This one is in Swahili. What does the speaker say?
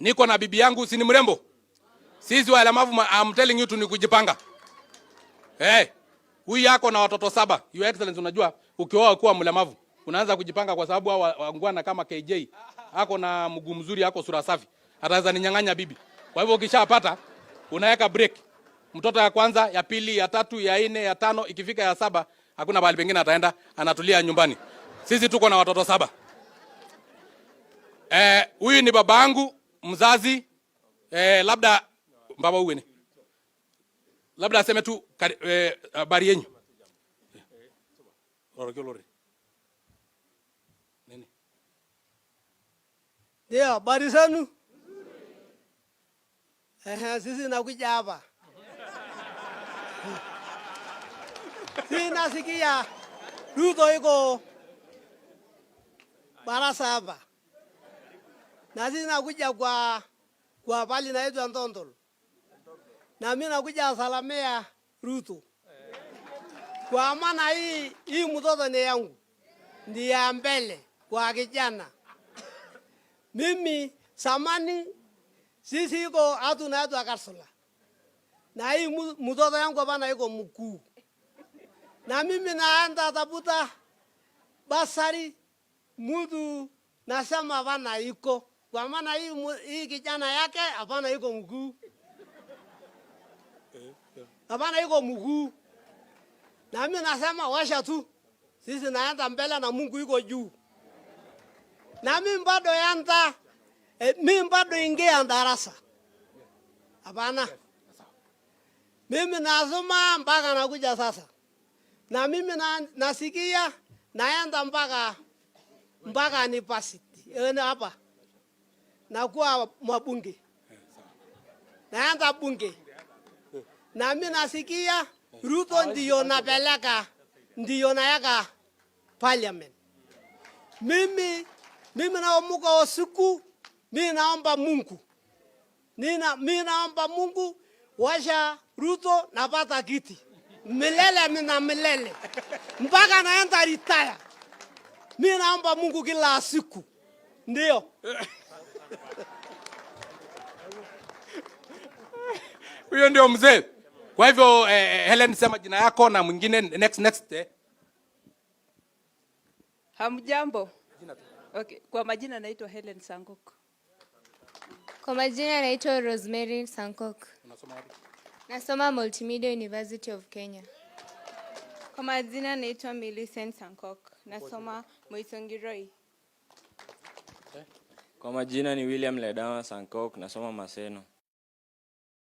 Niko na bibi yangu, si ni mrembo? Sisi walemavu, I'm telling you tu ni kujipanga. Hey, huyu yako na watoto 7. Your Excellency, unajua ukioa kuwa mlemavu unaanza kujipanga kwa sababu hao wangwana kama KJ ako na mguu mzuri, ako sura safi, ataweza ninyang'anya bibi. Kwa hivyo ukishapata unaweka break. Mtoto ya kwanza, ya pili, ya tatu, ya nne, ya tano, ikifika ya 7 hakuna mahali pengine ataenda, anatulia nyumbani. Sisi tuko na watoto 7. Huyu ni babangu mzazi. Labda baba huyu ni labda aseme tu habari yenu. Lori. Nini? Ndio, habari zenu? Ehe, sisi nakuja hapa. Sisi nasikia Ruto iko barasa hapa. Na sisi nakuja kwa pali naitwa Ntontolo. Na mimi nakuja salamia Ruto. Kwa maana hii mtoto ni yangu. Ndiye ya mbele kwa kijana. Mimi samani sisi iko hatu na hatu akarsula. Na hii mtoto yangu hapana iko mkuu. Na mimi naenda tafuta basari mtu nasema hapana iko. Kwa maana hii kijana yake hapana iko mkuu. Hapana iko mkuu. Na mimi nasema washa tu. Sisi naenda mbele na Mungu iko juu. Na mimi bado yanda, mimi bado ingia darasa. Hapana. Mimi nasoma mpaka nakuja sasa. Na mimi nasikia naenda mpaka ni pasiti. Hapa. Nakuwa mwabunge. Naenda bunge. Na mimi nasikia Ruto ndio napeleka, ndio nayaka parliament. Mimi naomuka usiku, mimi naomba Mungu. Mimi naomba Mungu washa Ruto napata kiti. Milele na milele. Mpaka naenda retire. Mimi naomba Mungu kila siku. Ndio. Huyo ndio mzee. Kwa hivyo Helen, sema jina yako na mwingine next. Hamjambo. Okay, kwa majina naitwa Helen Sankok. Kwa majina naitwa Rosemary Sankok. Unasoma wapi? Nasoma Multimedia University of Kenya. Kwa majina naitwa Millicent Sankok. Nasoma Moitongiroi. Kwa majina ni William Ledama Sankok, nasoma Maseno.